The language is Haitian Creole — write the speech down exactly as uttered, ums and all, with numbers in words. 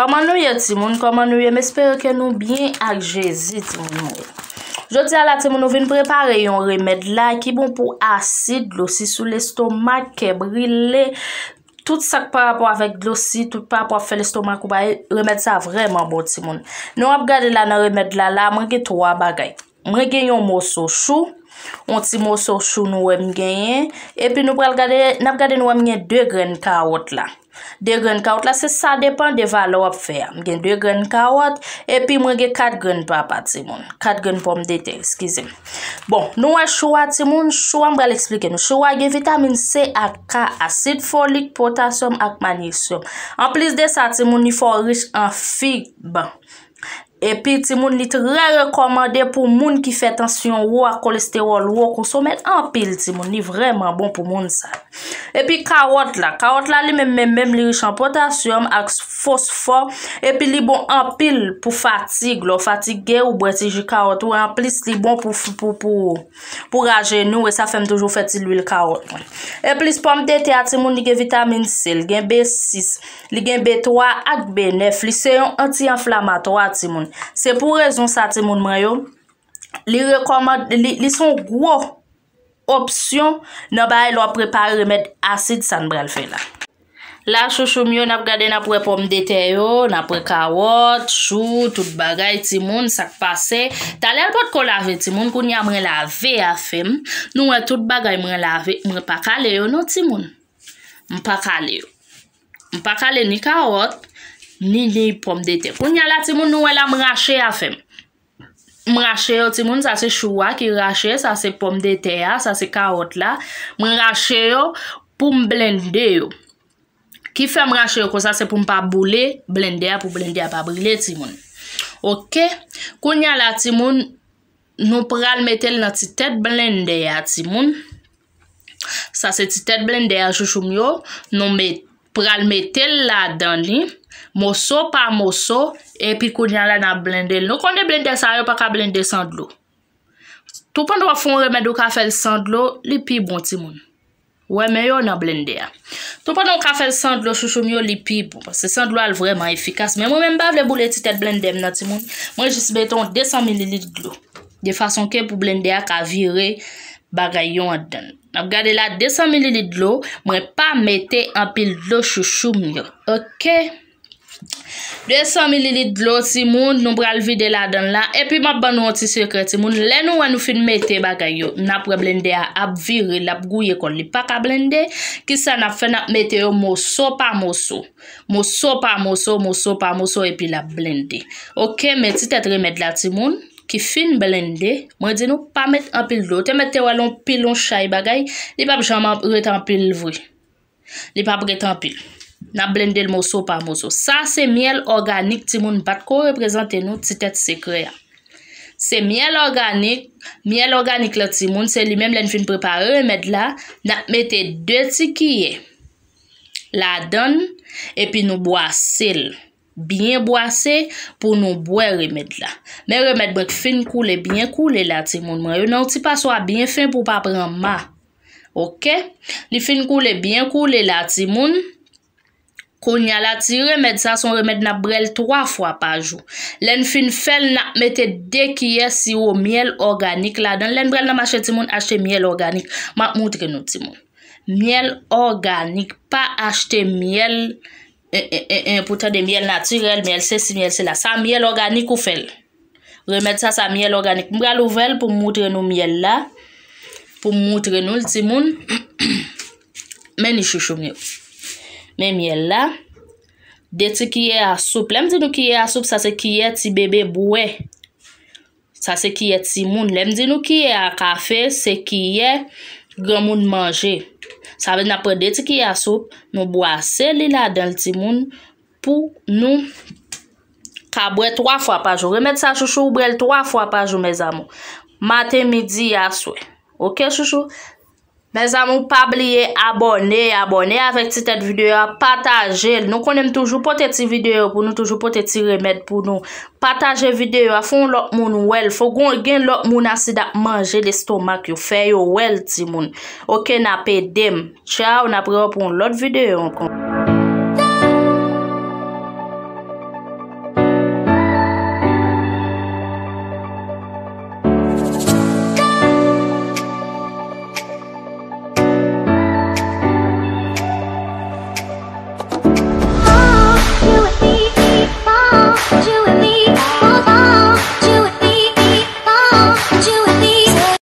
Kòman nou ye, timoun? Kòman nou ye? M espere ke nou byen ak Jezi, timoun mwen. Jodi a la, timoun, nou vin prepare yon remèd la ki bon pou asid, dlo si sou lestomak, kè brile, tout sa k pa rapò avèk dlo si, tout pa rapò ap fè lestomak ou bay, remèd sa vrèman bon, timoun. Nou ap gade la nan remèd la, la, mwen gen twa bagay. Mwen gen yon moso chou, yon ti moso chou nou wè m genyen, epi nou pral gade, n ap gade nou wè m gen de grenn kawòt la. De grenn kawòt la, se sa depan de valè w ap fè a. M gen de grenn kawòt, epi mwen gen kat grenn papa, timoun. Kat grenn pòmdetè, eskize m. Bon, nou wè chou a, timoun, chou a m pral eksplike nou. Chou a gen vitamin C ak K, asid folik, potasyòm ak manyesyòm. Anplis de sa, timoun, li fò rich an fib. Epi, timoun, li trè rekòmande pou moun ki fè tansyon wo ak kolestewòl wo, konsome l anpil, timoun, li vrèman bon pou moun sa. Epi kawòt la, kawòt la li menm, menm, menm, li rich an potasyòm ak fosfò, epi li bon anpil pou fatig, lè w fatige, ou bwè ti ji kawòt ou, anplis li bon pou, pou, pou, pou rajenou, e sa fè m toujou fè ti lwil kawòt mwen. Anplis pòmdetè a, timoun, li gen vitamin C, li gen B sis, li gen B twa ak B nèf, li se yon anti-anflamatwa, timoun. Se pou rezon sa, timoun mwen yo, li rekòmande, li, li se yon gwo opsyon nan bagay lè w ap prepare remèd asid sa n pral fè la. La, chouchou m yo, n ap gade, n ap wè pòmdetè yo, n ap wè kawòt, chou, tout bagay, timoun, sa k pase. Talè l potko lave, timoun, kounye a mwen lave afè m. Nou wè tout bagay mwen lave, mwen pa kale yo non, timoun. M pa kale yo. M pa kale ni kawòt, ni, ni pòmdetè. Kounye a la, timoun, nou wè la m rache afè m. M rache yo, timoun, sa se chou a ki rache, sa se pòmdetè a, sa se kawòt la. Mwen rache yo pou m blende yo. Ki fè m rache yo konsa, se pou m pa boule blende a, pou blende a pa brile, timoun. Oke? Kounye a la, timoun, nou pral mete l nan ti tèt blende a, timoun. Sa se ti tèt blende a, chouchou m yo. Nou met, pral mete l ladan li, moso pa moso, epi kounye a la n ap blende l. Nou konnen blende sa yo pa ka blende san dlo. Toupandan w ap fè yon remèd ou ka fè l san dlo, li pi bon, timoun. Wè men yo nan blende a. Toupandan w ka fè l san dlo, chouchou m yo, li pi bon. Paske san dlo a l vrèman efikas. Men mwen menm m pa vle boule ti tèt blende m nan, timoun. Mwen jis mete yon de san mililit dlo. De fason ke pou blende a ka vire bagay yo anndan l. N ap gade la, de san mililit dlo, mwen pa mete anpil dlo, chouchou m yo. Oke? De san mililit dlo, timoun, nou pral vide ladan l la. Epi m ap ban nou yon ti sekrè, timoun. Lè nou wè nou fin mete bagay yo, n ap wè blende a ap vire, l ap gouye kò l, li pa ka blende. Kisa n ap fè? N ap mete yo moso pa moso. Moso pa moso, moso pa moso, epi l ap blende. Oke, men ti tèt remèd la, timoun, ki fin blende, mwen di nou pa met anpil dlo. Ou te mèt te wè l yon pil, yon chay bagay, li p ap janm ret anpil vre. Li p ap ret anpil. N ap blende l moso pa moso. Sa se myèl òganik, timoun, m pa t ko reprezante nou ti tèt sekrè a. Se myèl òganik, myèl òganik la, timoun, se li menm lè n fin prepare remèd la, n ap mete de ti kiyè ladan l, epi nou bwase l. Byen bwase pou nou bwè remèd la. Men remèd mwen k fin koule, byen koule la, timoun mwen yo, nan yon ti paswa byen fen pou w pa pran ma. Oke? Li fin koule, byen koule la, timoun. Kounye a la, ti remèd sa, se yon remèd n ap bwè l twa fwa pa jou. Lè n fin fè l, n ap mete de kiyè siwo myèl òganik ladan l. Lè n pral nan mache, timoun, achte myèl òganik. M ap moutre nou, timoun. Myèl òganik, pa achte myèl, en, en, en, en, pou tande myèl natirèl, myèl sesi, myèl sela. Sa myèl òganik ou fè l. Remèd sa, sa myèl òganik. M pral ouvè l pou m moutre nou myèl la. Pou m moutre nou l, timoun. Men ni chouchou m yo. Men myèl la. De ti kiyè a soup. Lè m di nou kiyè a soup, sa se kiyè ti bebe bwè. Sa se kiyè timoun. Lè m di nou kiyè a kafe, se kiyè granmoun manje. Sa vle di n ap pran de ti kiyè a soup, nou bwase li ladan l, timoun, pou nou ka bwè twa fwa pa jou. Remèd sa, chouchou, ou bwè l twa fwa pa jou, mes amours. Maten, midi, aswè. Oke, chouchou? Mes amours, pa bliye abòne, abòne avèk ti tèt videyo a, pataje l. Nou konnen m toujou pote ti videyo pou nou, toujou pote ti remèd pou nou. Pataje videyo a, fè yon lòt moun wè l. Fò gon, gen lòt moun asid ap manje lestomak yo. Fè yo wè l, timoun. Oke, n ap ede m. Tchaw, n ap rewè pou yon lòt videyo ankò.